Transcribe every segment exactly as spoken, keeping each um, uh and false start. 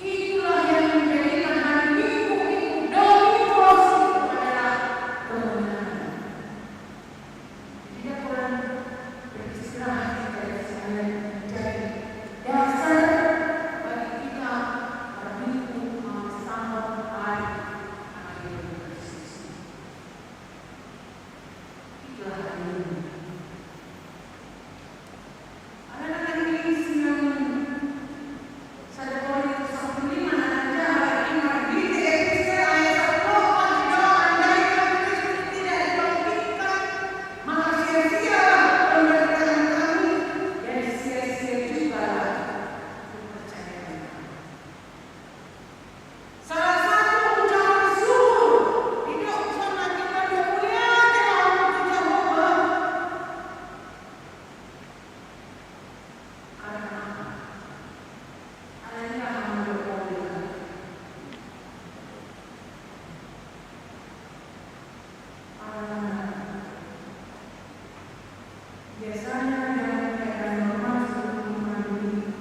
Itulah yang menjadikan hari Minggu itu, Dominus, itu adalah kemenangan. Jadi, dia kurang beristirahat, kita sekalian menjadi dasar bagi kita berminggu, mengesahkan hari, hari Kristus. Itulah hari Minggu. Alana nangkin sian sada Korintus sampulu lima na tajaha i, marhite Efese ayat sampulu opat didok, andaikan Kristus tidak dibangkitkan, maka sia-sialah penderitaan kami, dan sia-sia jugalah kepercayaan kami. Salah satu ucapan syukur, didok di son, andaikan do mauliate ma hamu tu Jahowa. Karena apa? Alana i, alana do mauliate. Alana biasanya dalam keadaan normal sebelum pandemi,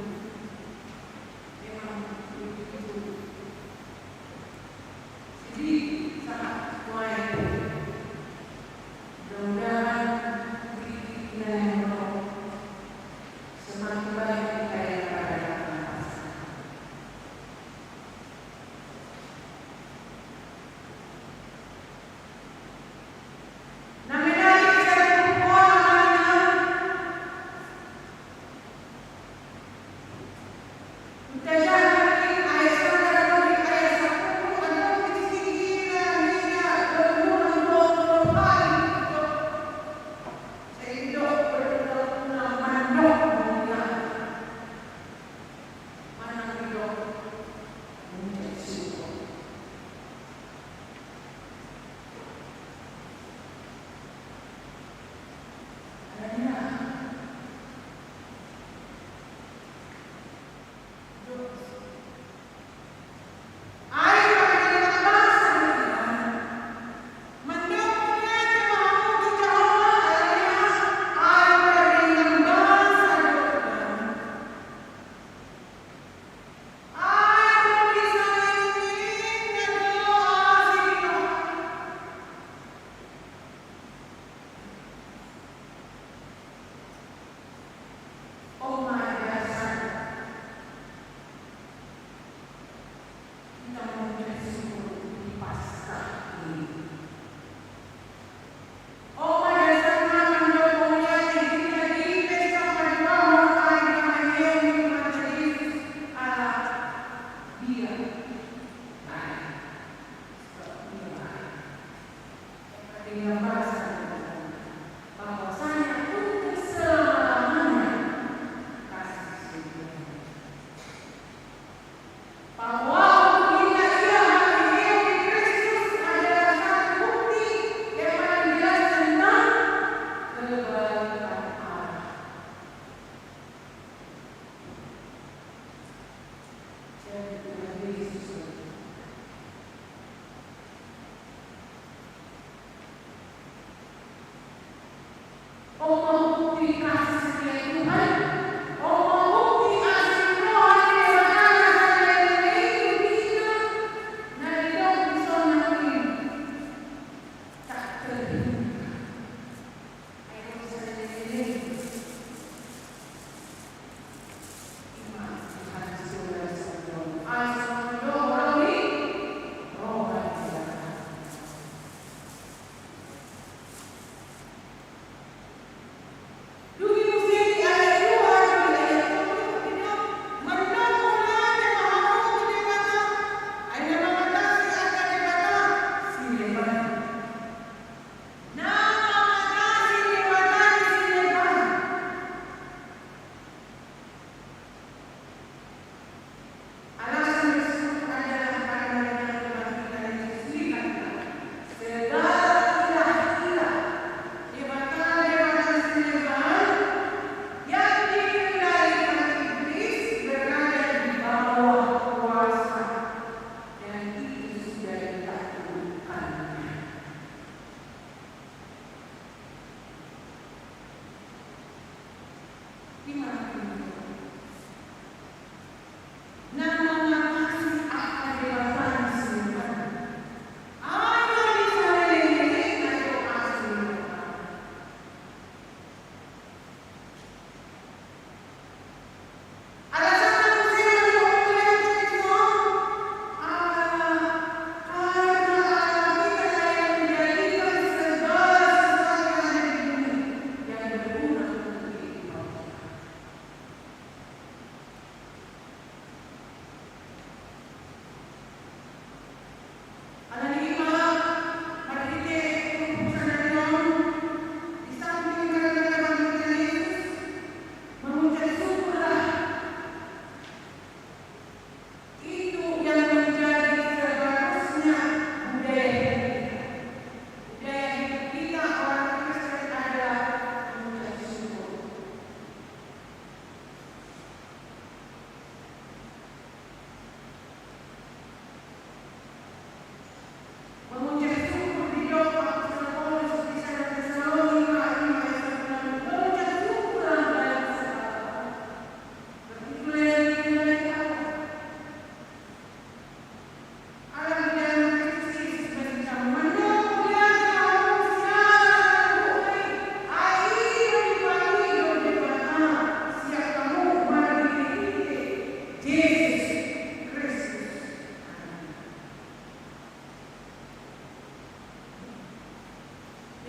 memang begitu. Jadi, sahat nuaeng, mudah-mudahan di, di, di, semakin baik kita yang berada dalam Pasca.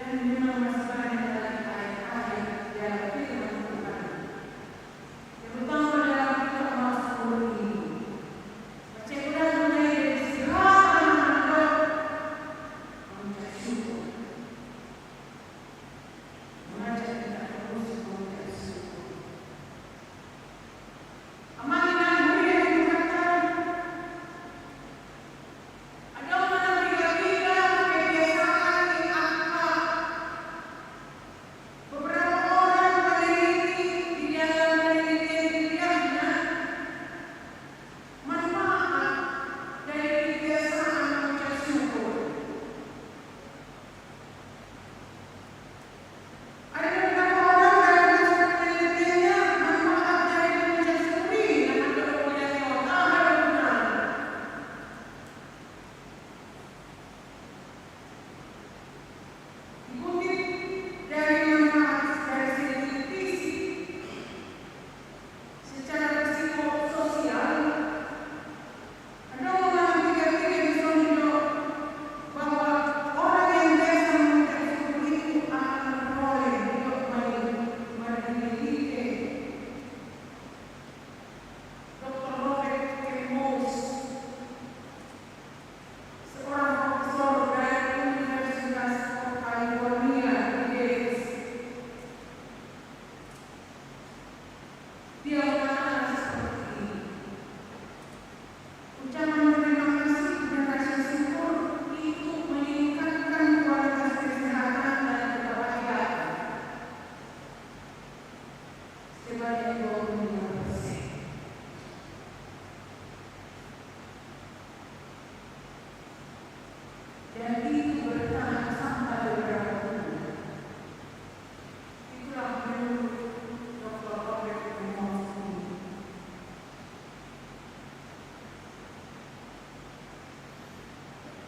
Dan memang masih banyak lagi ayat-ayat dalam firman Tuhan, terutama dalam kitab Mazmur ini. Baca ulang mulai dari si hata na mandok, mengucap syukur. Mengajak kita terus mengucap syukur. Amang inang huria ni Tuhanta, adong ma na piga-piga kebiasaan di angka beberapa orang peneliti di dalam penelitian ilmiahna manfaat dari kebiasaan mengucap syukur. Ada beberapa orang dalam hasil penelitiannya manfaat dari mengucap syukur ini, nah, ada orang yang tahan, ada orang. Dikutip dari manfaat dari segi fisik, secara psikososial, adong na piga-piga di son didok bahwa orang yang biasa mengucap syukur itu akan beroleh, didok, mari, mari, Doktor Robert Emmons, seorang profesor dari Universitas of California di Davis. Dia mengatakan seperti ini, ucapan terima kasih dan rasa syukur itu meningkatkan kualitas kesehatan dan kebahagiaan sebanyak dua puluh lima persen. Dan itu bertahan sampai beberapa bulan. Itulah menurut Doktor Robert Emmons ini.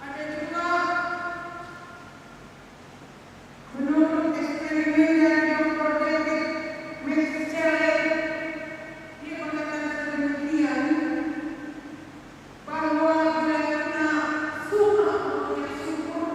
Ada juga, menurut eksperimen dari Doktor David Metcalfe, dia mengatakan sedemikian, bahwa bila kita suka mengucap syukur,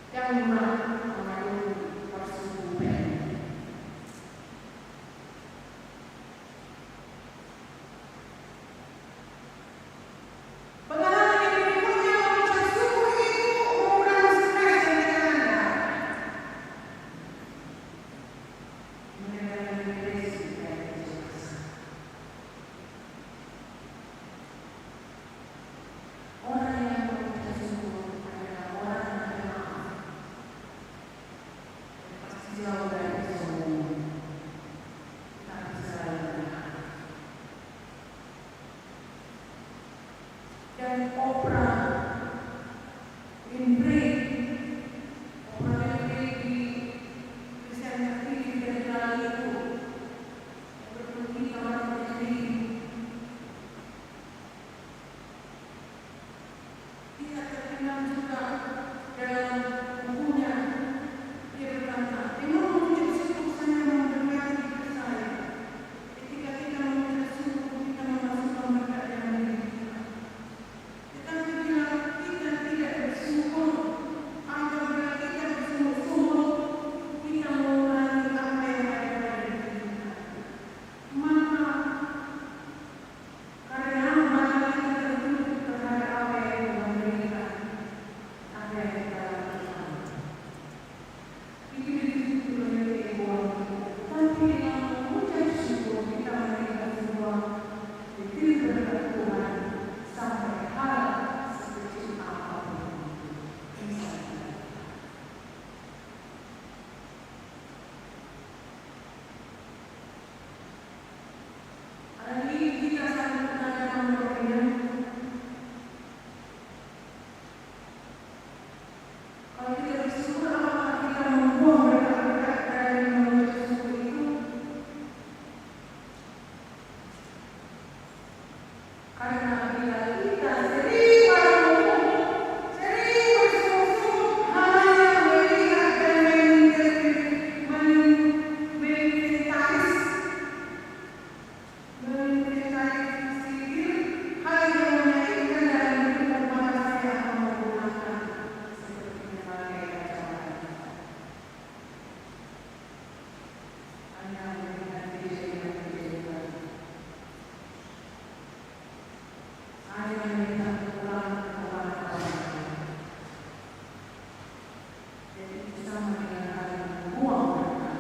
Jang ma mangalului parsuhuton. Pengalaman yang berikutnya, mengucap syukur itu mengurangi stres dan tekanan. Mengurangi depresi dan kecemasan. Orang yang mengucap syukur adalah orang yang pemaaf. Pasti jauh dari sombong, tapi selalu berharap. Dan Oprah Winfrey, Oprah Winfrey di Christian Activity Federal itu, yang berpendidikan marketing. Dia terkenal juga dalam bukunya, dia berkata, "Dengan mengucap syukur saya memberkati hidup saya." Ketika kita mengucap syukur, kita memasukkan berkat dalam diri kita. Tetapi bila kita tidak bersyukur, atau bila kita bersungut-sungut, kita mengurangi apa yang ada pada diri kita. Maka Karena mata kita tertuju terhadap apa yang Tuhan berikan, apa yang kita lakukan. Itu disebut sebagai kebohongan. Tapi dengan mengucap syukur, kita menerima semua detail berkat Tuhan sampai hal sekecil apapun itu bisa kita lakukan. Alani i hita saluhutna, amang dohot inang, kalau kita bersyukur, apakah kita membuang berkat-berkat dari mengucap syukur itu? Karena bila kita sering bersyukur, sering bersyukur, hanya melihat dan menginter-, men-, menginventaris, menginventarisir hal yang menyakitkan dalam hidupmu, maka saya akan menggunakan seperti memakai kacamata. Hanya melihat kejelekan-kejelekan. Hanya melihat kekurangan-kekurangan orang lain. Jadi itu sama dengan kami membuang mereka.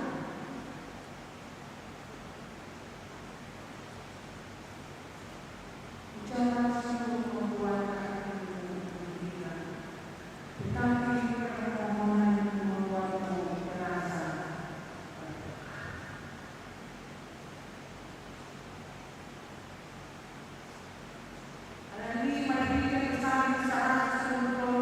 Ucapan syukur membuat hati menderita, tetapi permohonan membuatmu merasa berdoa. Alani i, mari hita bersahabat saat sungguh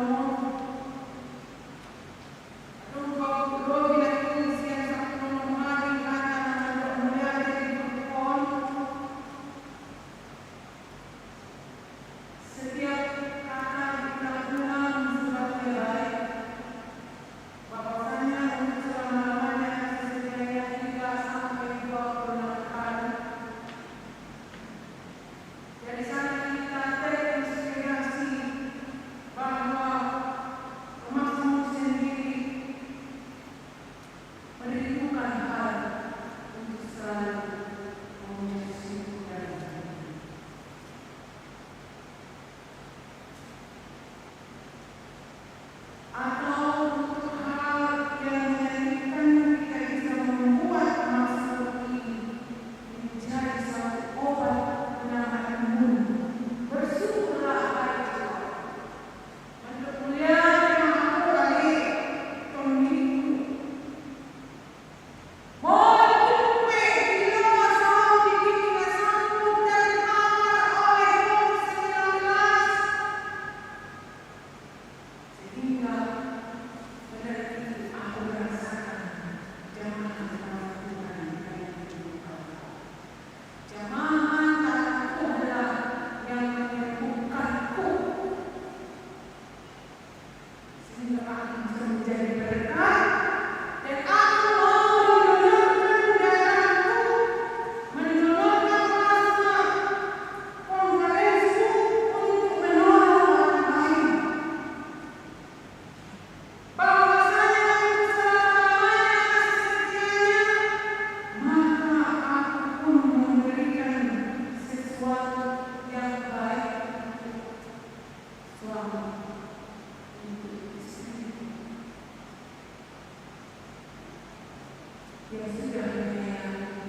Yang sudah menyayangi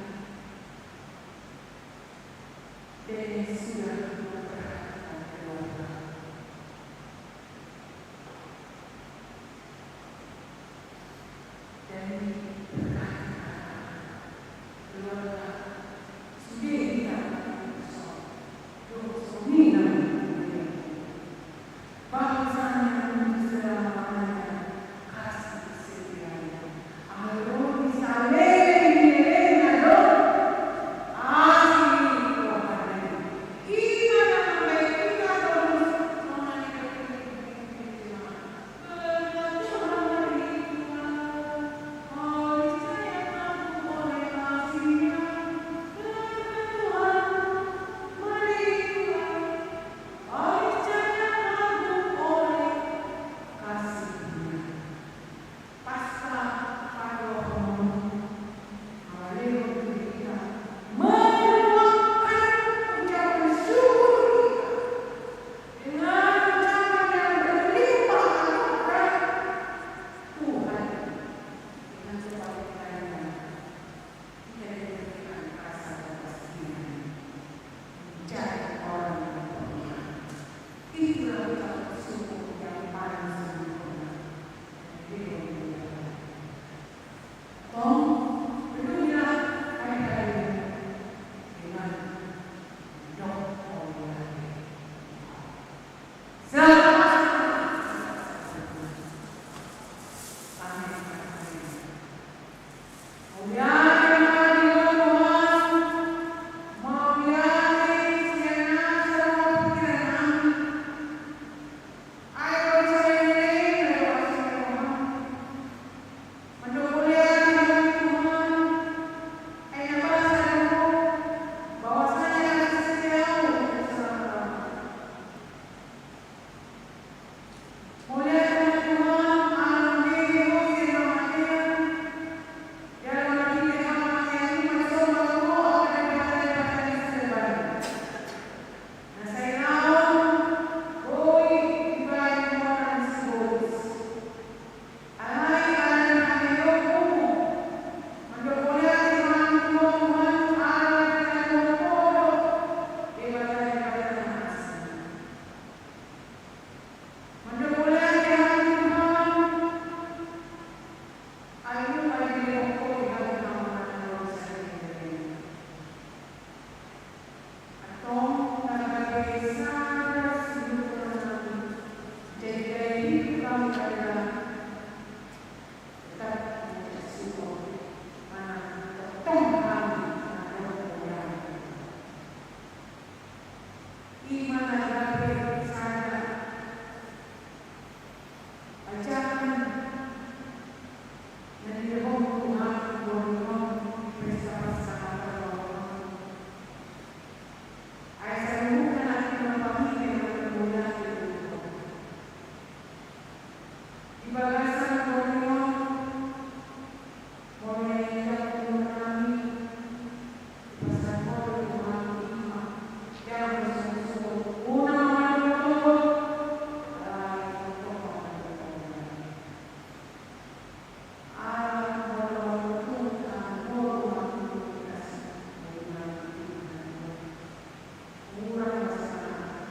dan yang sudah memperhatikan keluarga. Dan diberkati anak-anak, keluarga, sude hita, so, do, so, ni, na, bangsa na menuju selama-lamanya kasih setianya. Amin. Saleleng ni lelengna do asi ni Tuhan. Ima na mambahen hita tolus songon na nidok ni Tuhan. Menuangkan ucapan syukur kita dengan ucapan yang berlimpah anugerah Tuhan. Dengan sebab kita yang, kita diberikan rasa kebahagiaan menjadi orang yang berpihak. Itulah ucapan syukur yang paling sempurna. Tong, penuhilah hari-harimu dengan mendok mauliate. Mauliate ma di Ho Tuhan, mauliate sian nasa roha pikiran nami. Ai boi saleleng na dong asi ni roham. Mandok mauliate hami Tuhan, ai na basa do bahwasanya kasih setiamu untuk selama-lamanya. Mauliate ma Tuhan, ala mambege Ho sian hamatean, jala marhite hamatean i marsomba tu Ho angka debata-debata ni sude bali. Na sai laon boi dibahen hona na sibolis. Alai ala ni haheheonmu, mandok mauliate ma hami tu Ho Tuhan, ala ditaluhon Ho do debata-debata na asing. Mandok mauliate hami Tuhan, ai nunga dilehon Ho di hami hamonangan on sahali on. Antong na gabe sada sinuturan nami, jadi gaya hidup kami adalah tetap mengucap syukur, manang tongtong hami mandok mauliate. Ima na gabe sada ajaran na nilehon Tuhan di borngin on di pesta Paskah na parrohaon. Ai saluhutna nangkin ma hami mandok mauliate tu Ho. Di bagasan borngin on, molo naeng diaku umur nami, dipasahat Ho do tu hami ima, jala songon i, unang ma mandok tonggo, alai tongtong ma mandok tonggo. Ala molo tung hami boru hami komunitas, boru hami Tuhan, hurang ma semangat.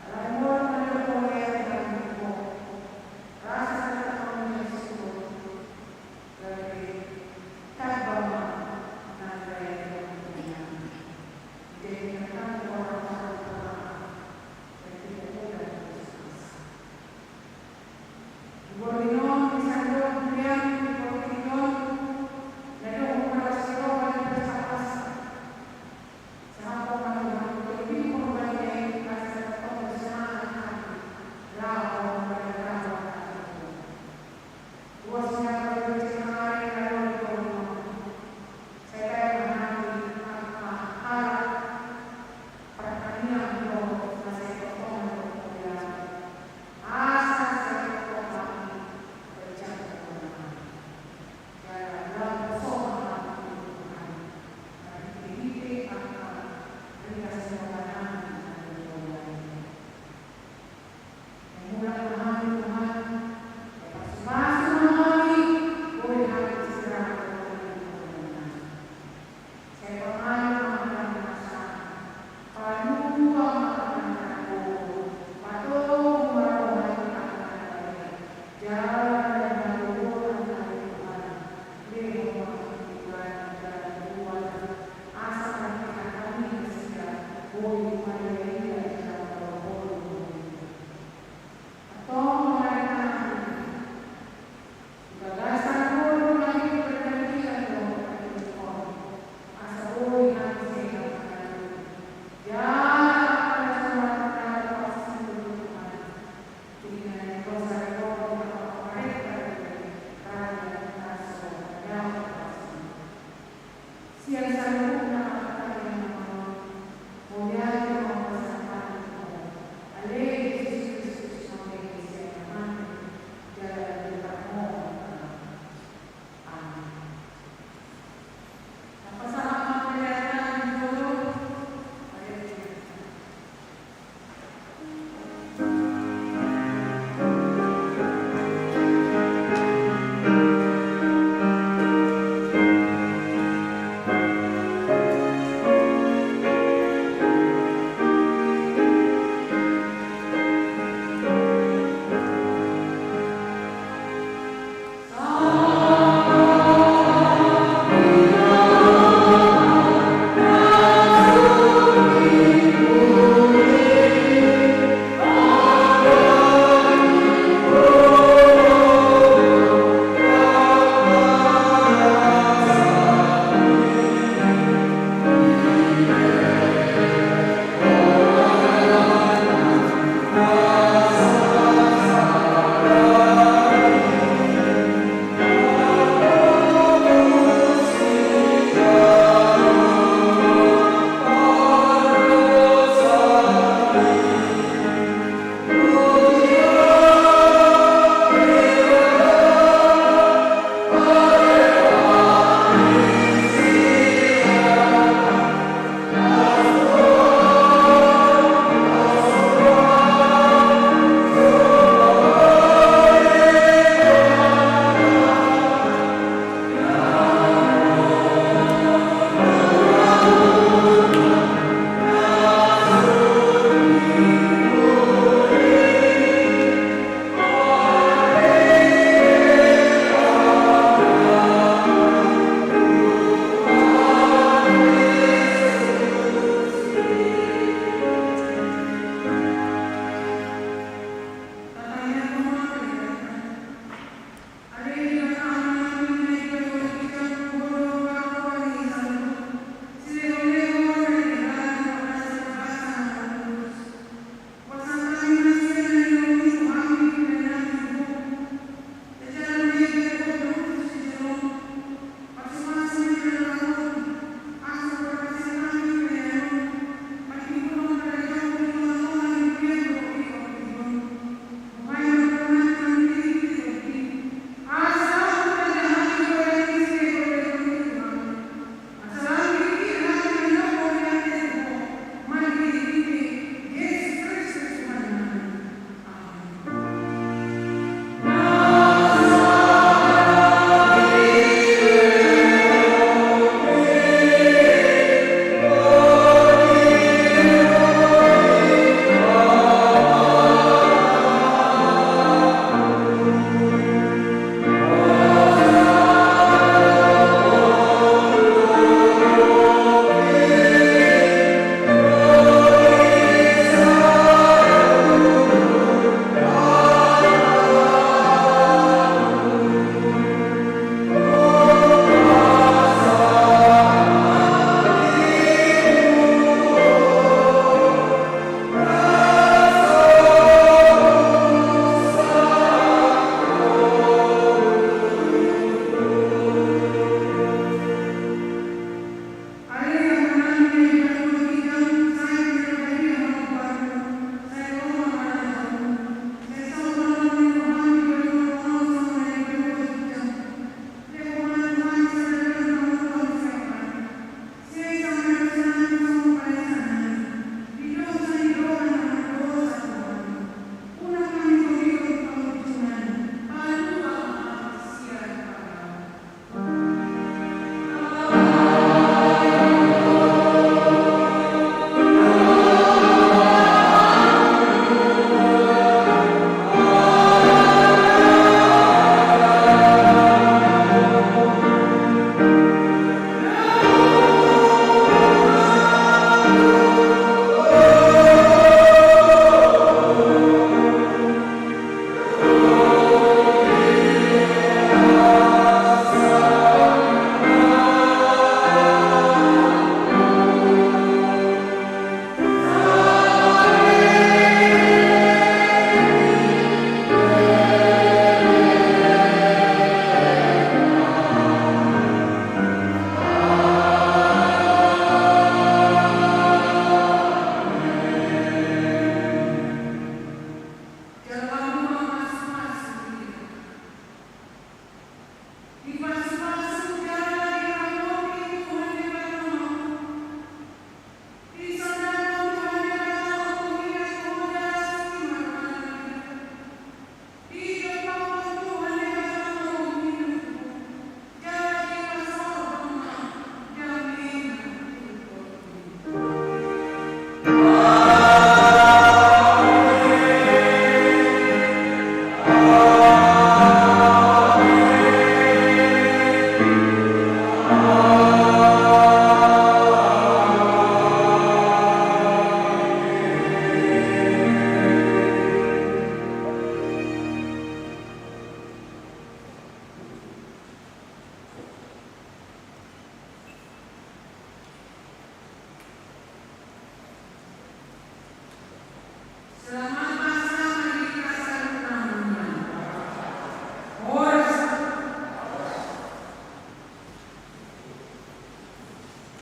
Alai molo mandok mauliate hami tu Ho, rasa tetap mangucap syukur, gabe tamba ma nang gaya hidup hami. Dijadikan kami orang-orang yang pemaaf dan tidak mudah putus asa. Di borngin on, di sandok, di liang, di portibi on, na dung hupadas ni roha di pesta Paskah, sahaphon ma Tuhan, tolong hami asa tetap bersemangat hami laho mangadahi hata-Mu. Ruas ni hata-Mu di siang ari na ro di borngin on. Sai bahen ma hami angka halak partangiang do na sai tongtong mandok mauliate. Asa sai tongtong hami berjalan. Jala laho songon hami tu Tuhan. Marhite-hite angka rigas ni roha nami na mandok mauliate. Mulak ma hami Tuhan. Pasu-pasu ma hami. Ia